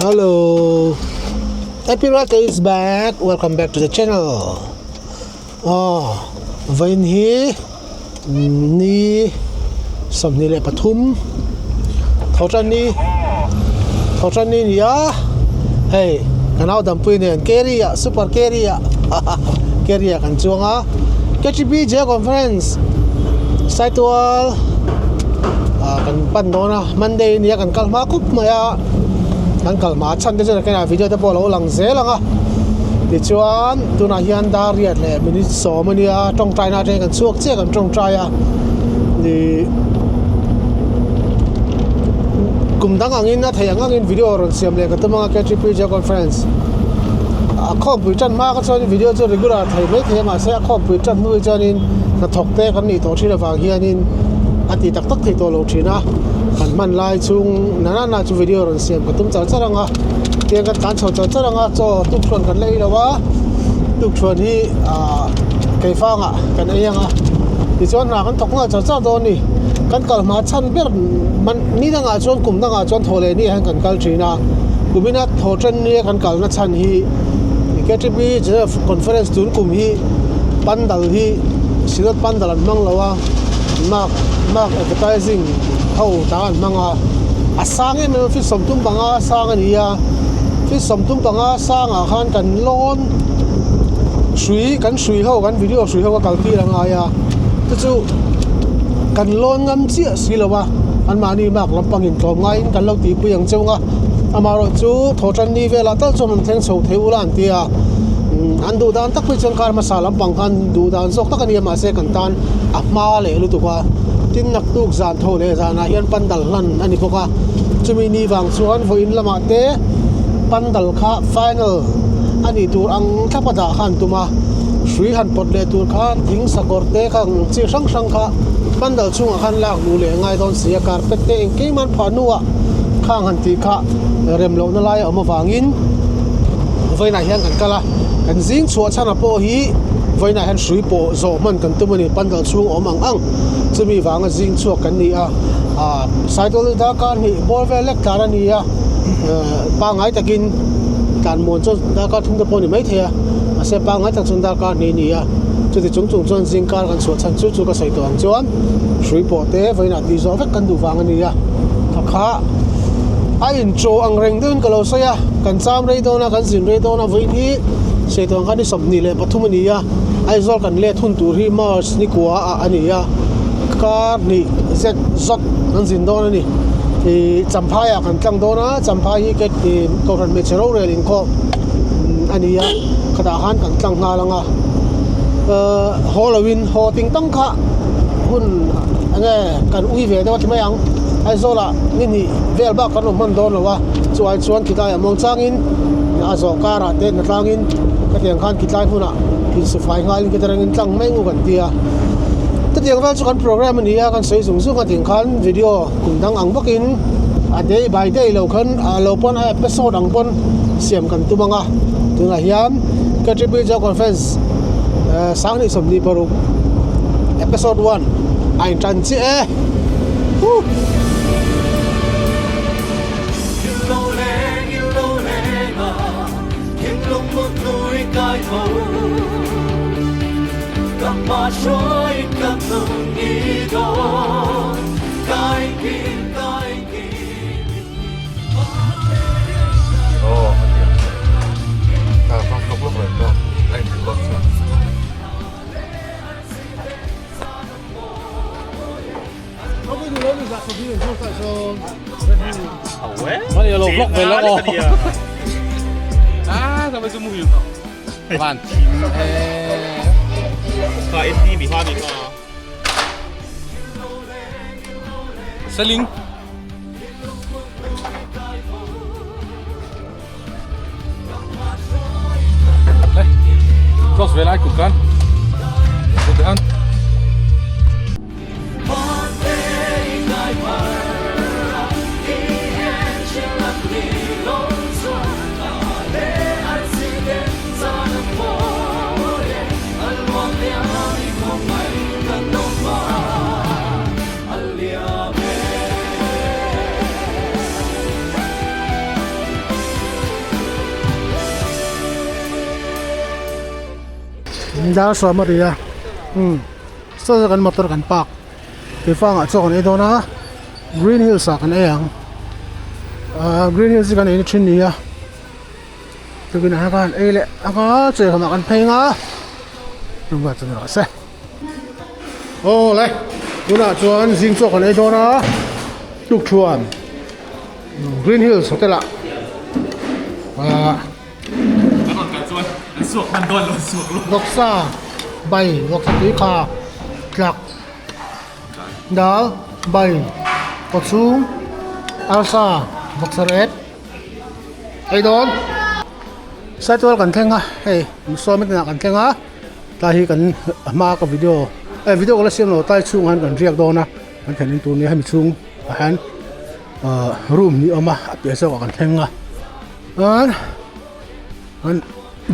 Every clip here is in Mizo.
Hello Happy Rate is back welcome back to the channel aw vawiin hi ni 23 thawhtanni thawhtanni ni a hei ka nau dampui nen carry ah super carry ah carry ah kan chuang a K_T_P J conference Saitual ah kan pan dawn a Monday nia kan kal hma khup mai a kan kal hma chhan te chuan a video te pawh a lo lang zel ang a tichuan tunah hian dar riat leh minute sawm a nia tawngtai na atangin kan chhuak chiah kan tawngtai a ih kum dang angin a theih ang angin video rawn siam leh ka tum ang a K_T_P J conference a khawmpui tan hma kha chuan video chu regular thei mai thei a mahse a khawmpui tan hnu hi chuanin hnathawk te kan nih tawh thin avang hianin a ti tak tak thei tawh lo thin a kan hman lai chung na na na chu video rawn siam ka tum char char ang a tiang kan tlan chho char char ang a chaw tukṭhuan kan la ei lo a tukṭhuan hi ah keifangah kan ei ang a tichuan hna kan thawk nghal char char dawn a ni kan kal hma chhan ber man ni dangah chuan kum dangah chuan thaw leh ni ah hian kan kal thin a kumina thaw ṭan nia kan kalna chhan hi K_T_P General Conference tun kum hi pandal hi Synod pandal an hmang lo a mark mark advertising ho ta an hmang a a sang em em a feet 35 sang a ni a feet 35 sangah khan kan lawn hrui kan hrui ho kan video hrui ho a kal tir a ngai a chu chu kan lawn ngam chiah si lo a anmahni mark lampangin tlawm ngaiin kan lo tihpui ang cheu ang a amaherawhchu thawhtan ni velah tal chuan an thleng chho thei ula an ti a an duh dan tak phei chuan kar hmasa lampang khan duh dan zawk tak a ni a mahse kan tan a hma leh lutuk a tin naktuk zan tho leh zanah hian pandal hlan a ni bawk a chumi ni vang chuan vawiin lamah te pandal kha final a nih tur ang thlap a dah kha an tum a hrui han pawt leh tur khan thing sakawr te kha ang chi hrang hrang kha pandal chhungah khan lak luh leh a ngai dawn si a carpet te engkim an phah hnuah khang han tih kha rem lohna lai a awm avangin vawiinah hian kan kal a kan zing chhuah chhan pawh hi vawiinah hian hrui pawh zawh hman kan tum a ni pandal chhung awm ang ang chumi vanga zing chhuak kan ni a ah cycle darkar hnih bawr vel lek tlar a ni a pangngai takin tlan muan chuan darkar thum te pawh a ni maithei a mahse pangngai tak chuan darkar hnih a ni a chuti chung chung chuan zing kar kan chhuah chhan chu chu ka sawi tawh ang chuan hrui pawh te vawiinah tih zawh vek kan duh vang a ni a kha a inchaw ang reng deuhin ka lo sawi a kan cham rei dawn a kan zin rei dawn a vawiin hi sawi tawh ang khan ni 23 a ni a Aizawl kan let hun tur hi March ni kua ah a ni a kar hnih zet zawt kan zin dawn a ni ih Champhai ah kan tlang dawn a Champhai hi ke ih Kohhran hmeichhe rorel inkhawm a ni a khatah khan kan tlang nghal ang a ehh haw lo in haw ting tang kha hun eng nge kan ui ve deuh a ti mai ang Aizawl ah ni hnih vel bak kan awm hman dawn lo a chuai chuan khilai ah muang chang in a zawh kar ah te hna tlang in khatiang khan khitlai hmun ah insufai nghal in khitiang in tlang mai ngu kan ti a chutiang vel chu kan program a ni a kan sawi zung zung a tih khan video kum dang ang bawk in a day by day lo khan ah lo pawn a episode ang pawn siam kan tum ang a tunah hian K_T_P Job Conference eh 2026 episode 1 a intan chiah e huh. Lo vlog về lắm rồi. À, sao bây giờ mùi Bạn Có em đi bị hoa bị có. Seling. Đây, cross về lại cục cân. Cục ăn. Dar sawm a ri a umm saw saw kan motor kan park keifangah chaw kan ei dawn a green hills ah kan ei ang ahh green hills hi kan ei na thin ni a tukin ah khan ei leh anga chaw eikhawmah kan phei anga chungah chuan rawh se aw le tunah chuan zing chaw kan ei dawn a tukthuan green hills hotel ah ahh. Vawksa bai vawksa tui kha tlak dal bai kawchhung arsa vawksa rep ei dawn saitual kan thleng a hei sawm inah kan thleng a tlai hi kan hma ka video eh video ka la siam lo tlai chhungah hian kan riak dawn a kan thlen in tur nia hemi chhung ah hian ahh room ni awm a a piah zawkah kan thleng a. Chuan an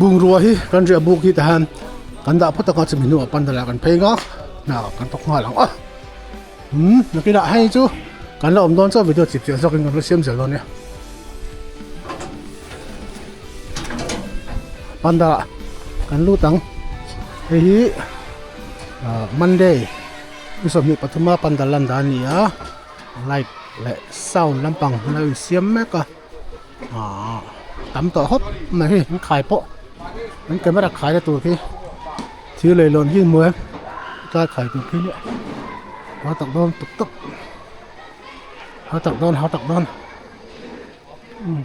bungrua hi kan riah buk hi tah hian kan dah phawt ang a chumi hnuah pandal ah kan phei ang a hna kan thawk nghal ang a umm nakinah hei chu kan la awm dawn chuan video chip chiah zawkin kan la siam zel dawn nia pandal ah kan lut ang hei hi ah monday ni 23 a pandal lan dan a ni a light leh sound lampang an lo insiam mek a. Ahh tam tawh khawp mai hei an khai pawh an camera khai na tur khi thil leihlawn hi hmu em tlai khai tur khi nia hau tak dawn tuk tuk hau tak dawn hau tak dawn umm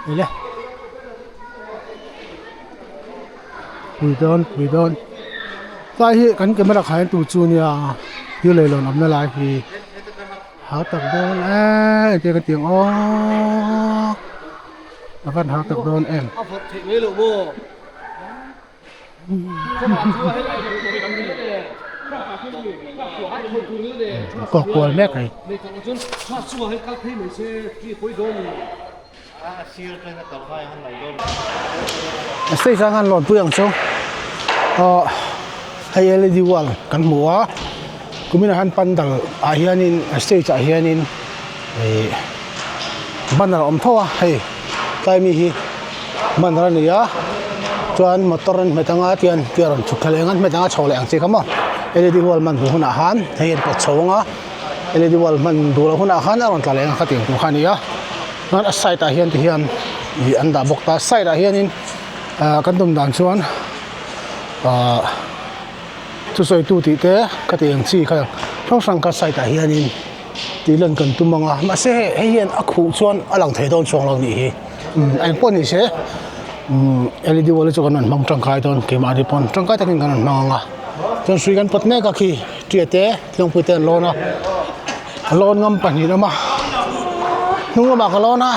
ni le pui dawn pui dawn tlai hi kan camera khai na tur chu nia thil leihlawn awmna lai hi. Hau tak dawn e engtia ka ti ang aw a van hau tak dawn em. Kawk kual mek hei. Stage ah khan lawn pui ang chu aw hei led wall kan hmu a kuminah hian pandal ah hianin stage ah hianin ih banner a awm tho a hei tlai mi hi banner a ni a chuan motor an hmet anga tian tia rawn chhuk thla leh ang a hmet anga chho leh ang chi kha maw led wall hman hmuh hunah khan hei an pawt chho ang a. Led wall hman duh loh hunah khan a rawn tla leh ang kha tih tur kha a ni a chuan a side ah hian ti hian ih an dah bawk ta side ah hianin ah kan tum dan chuan ah thusawi tu tih te ka tih ang chi kha hrang hrang kha side ah hianin tih lan kan tum ang a mahse hei hian a khuh chuan a lang thei dawn chuang lo nih hi umm engpawh ni se umm led wall hi chu kan rawn hmang tangkai dawn keimahni pawn tangkai takin kan rawn hmang ang a chuan hrui kan pawt mek a khi tia te. Tlangpui te an lawn a a lawn ngam pahnih an awm a hnung lamah ka lawn a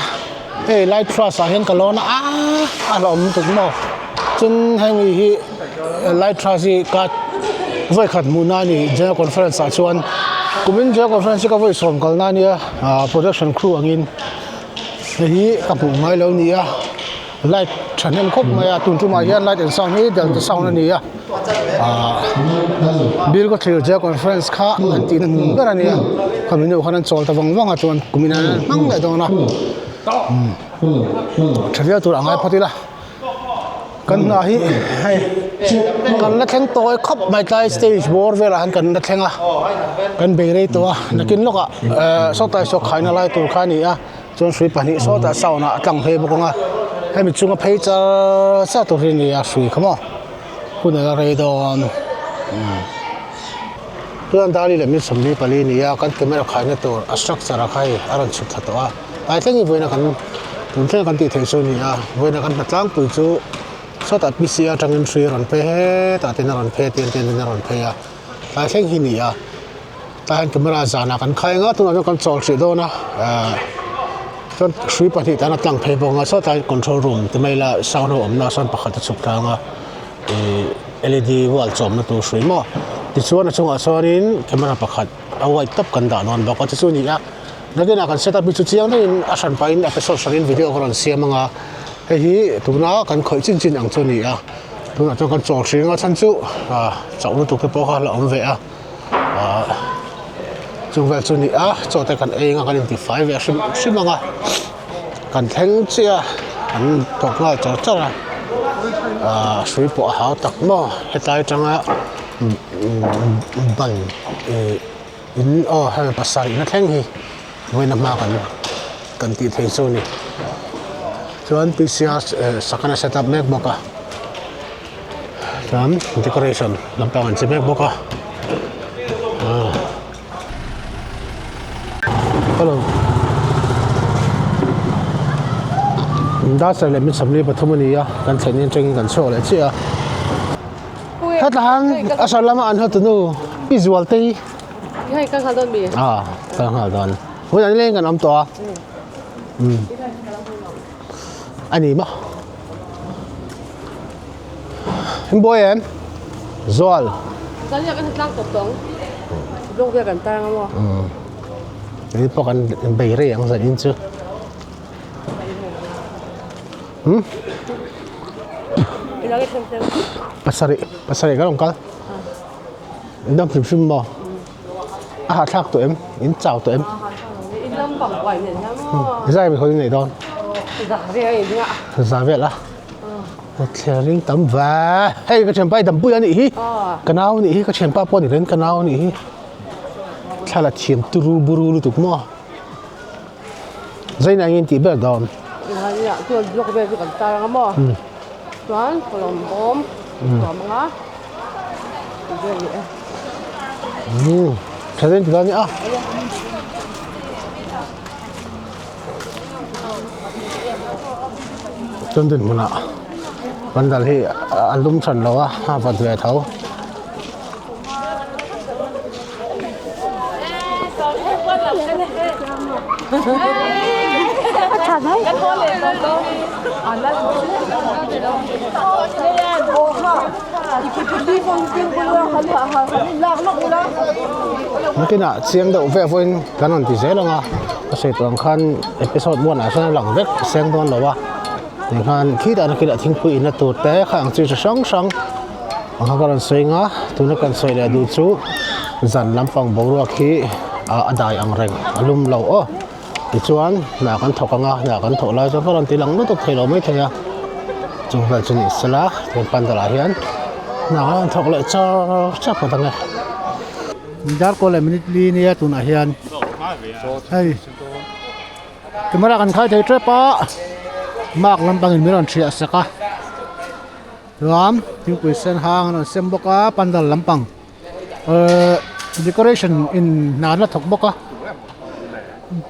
hei light truss ah hian ka lawn a aaa a hlauhawm lutuk maw chuan hemi hi light truss hi ka vawi khat hmuh na a ni general conference ah chuan kumin general conference hi ka vawi sawm kalna a nia ah production crew angin hei hi ka hmuh ngai lo a ni a. Light thahnem khawp mai a tun tumah hian light and sound hi delta sound a ni a ahh bill ka thlir che conference kha an tih na hmun ber a nia khami nu khan an chawl ta vang vang a chuan kum in an hmang leh dawn a umm tha viau tur a ngai phawt ila kan hna hi hei kan la thleng tawi khawp mai tlai stage bawr velah hian kan la thleng a kan bei rei tawh a nakin lawkah ehh sawtlai saw khaina lai tur kha a ni a. Chuan hrui pahnih sawtah sound ah a tlang phei bawk ang a hemi chunga phei char char tur hi a ni a hrui kha maw hun a la rei dawn umm chuan dar hi leh min 44 a ni a kan camera khaina tur a structure a kha hei a rawn chhuk thla tawh a tlai thlengin vawiin a kan tun thleng a kan tih theih chu a ni a vawiin a kan hna tlangpui chu sawtah P C atangin hrui a rawn phei hetah ten a rawn phei a tiang ten a rawn phei a tlai thleng hi a ni a. Tah hian camera zanah kan khai ang a tunah chuan kan chawl hrih dawn a ahh chuan hrui pahnih tan a tlang phei bawk ang a sawtlai control room ti mai ila sound ho awmna sawn pakhat a chhuk tlang a ihh L E D wall chawmna tur hrui maw tichuan a chungah chuanin camera pakhat a white tawp kan dah dawn bawk a chu chu a ni a nakinah kan set up hi chu chiang deuhin a hran pahin episode hranin video ka rawn siam ang a hei hi tuna kan khawih chin chin ang chu a ni a tunah chuan kan chawl hrih ang a chhan chu ah chauh lutuk te pawh kha a la awm ve a. Ahh chung vel chu a ni a chaw te kan ei anga kan inti fai ve hrim hrim ang a kan thleng chiah a kan thawk nghal char char a. Ahh hrui pawh a hau tak maw hetlai atanga ban ih in aw hemi pasarih na thleng hi vawiin a hma kan kan tih thei chu a ni chuan P C R sakana set up mek bawk a chuan decoration lampang an che mek bawk a ahh. Hello. Dasar leh min samli pathum a ni a, kan thlen in atangin kan chhuak leh chiah a. Hetlahan a sawi lama an hotunu Pi Zualtei. Hei kan nghal dawn mi? Ah, kan nghal dawn. Hun an leng kan awm tawh a. Um. A ni maw? In buai em? Zual. Zan hian kan tlang tawp tawng. Blog vel kan tar ang maw? Um. Ni pawh kan bei rei ang zan in chu. Hmm? Pasarih, pasarih kan awm kal. In dam hrim hrim maw? A hahthlak tawh em? In chau tawh em? In lam pang uai nen hian maw? Zai mi khaw in nei dawn. Za vel a in a. Za vel a. Thler ring tam ve. Hei ka thianpa hi dampui a nih hi. Ka nau a nih hi ka thianpa pawh a ni reng ka nau a nih hi. Thla la thiam turu buru lutuk maw. Zaina engin tih ber dawn. Nia chuan block vel chu kan tar ang a maw. Chuan kawlawm bawm tuam ang a. Vel ni e. Tha zen ti dawn nia. Chuan dinhmunah pandal hi a lum hran lo a a vat ve tho. Nakinah chiang deuh vek pawhin kan rawn ti zel ang a ka sawi tawh ang khan episode one ah sawn a lang vek seng dawn lo a tikhan khitah nakinah thingpui inna tur te kha ang chi chi hrang hrang ang kha ka rawn sawi ang a tuna kan sawi leh duh chu zan lampang boruak hi a dai ang reng a lum lo aw tichuan hna kan thawk ang a hna kan thawh lai chuan ka rawn ti lang lutuk thei lo maithei a chung vel chu ni sela tun pandal ah hian hna kan rawn thawk leh char char phawt ang e. Darkaw leh minute li nia tunah hian hei camera kan khai thei tep a mark lampangin min rawn thiah sak a chuan thingpui sen hang an rawn sem bawk a pandal lampang ehh decoration in hna an la thawk bawk a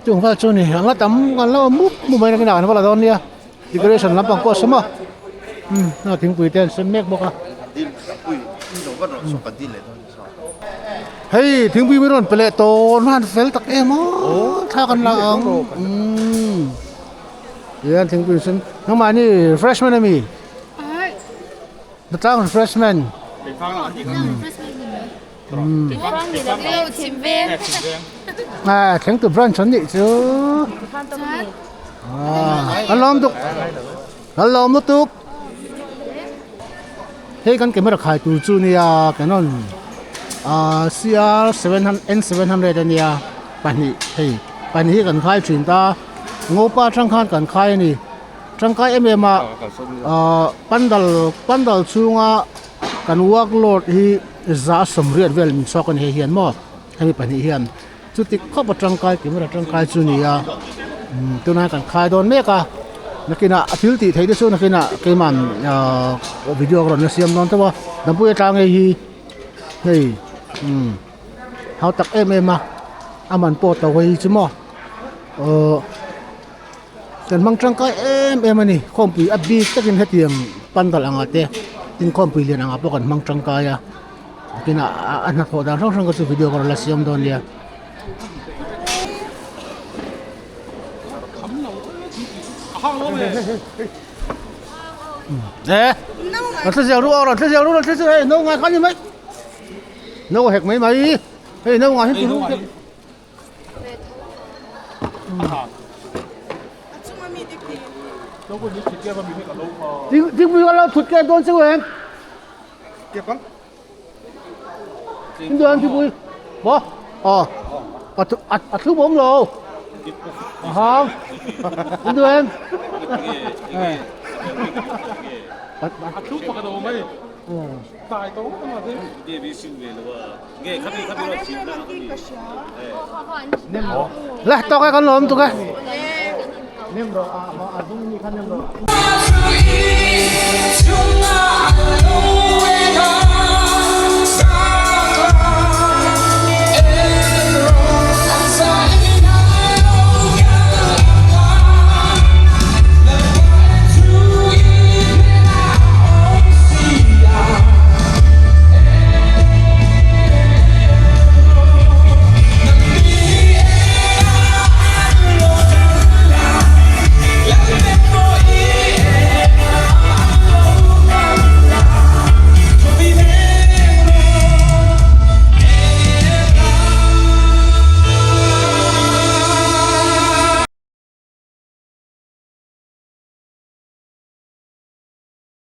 chung vel chu ni an la tam an la awm mup mup mai nakinah an va la dawn nia decoration lampang pawh a sawm a umm thingpui te an sem mek bawk a. Hei thingpui mai rawn pe leh tawn a han fel tak em aw thla kan la ang umm tihian thingpui sen nangmahni refreshment a mi hnatlang refreshment ah thleng tu branch an nih chu ah an lawm tuk an lawm lutuk. Hei kan camera khai tur chu nia Canon ah CR N 700 ania pahnih hei pahnih hi kan khai thin ta ngopa atang khan kan khai a ni tangkai em em a ah pandal pandal chhunga kan work load hi za sawmriat vel min chhuak a ni hei hian maw hemi pahnih hian chuti khawp a tangkai camera tangkai chu a ni a umm tunah kan khai dawn mek a nakinah a thil tih theih te chu nakinah keiman ahh video ka rawn la siam dawn teuh a dampuia tlang hei hi hei umm hau tak em em a a man pawh to hei chu maw ahh kan hmang tangkai em em a ni khawmpui a bik takin hetiang pandal angah te tin khawmpui lian angah pawh kan hmang tangkai a. Nakinah a hnathawh dan hrang hrang kha chu video ka rawn la siam dawn nia. Eh, rawn thla zel ru aw, rawn thla zel ru, rawn thla zel hei no ngai kha ni mai. No hek mai mai. Hei no ngai hi tu ru. Ding ding pui ka lo thut kep dawn chu em. Indian thingpui maw aw a a thlum awm lo a hang Indian. A thluk pakhat a awm a ni. Tai to ngawt ang a tin. Le tawk e kan lawm tuk e.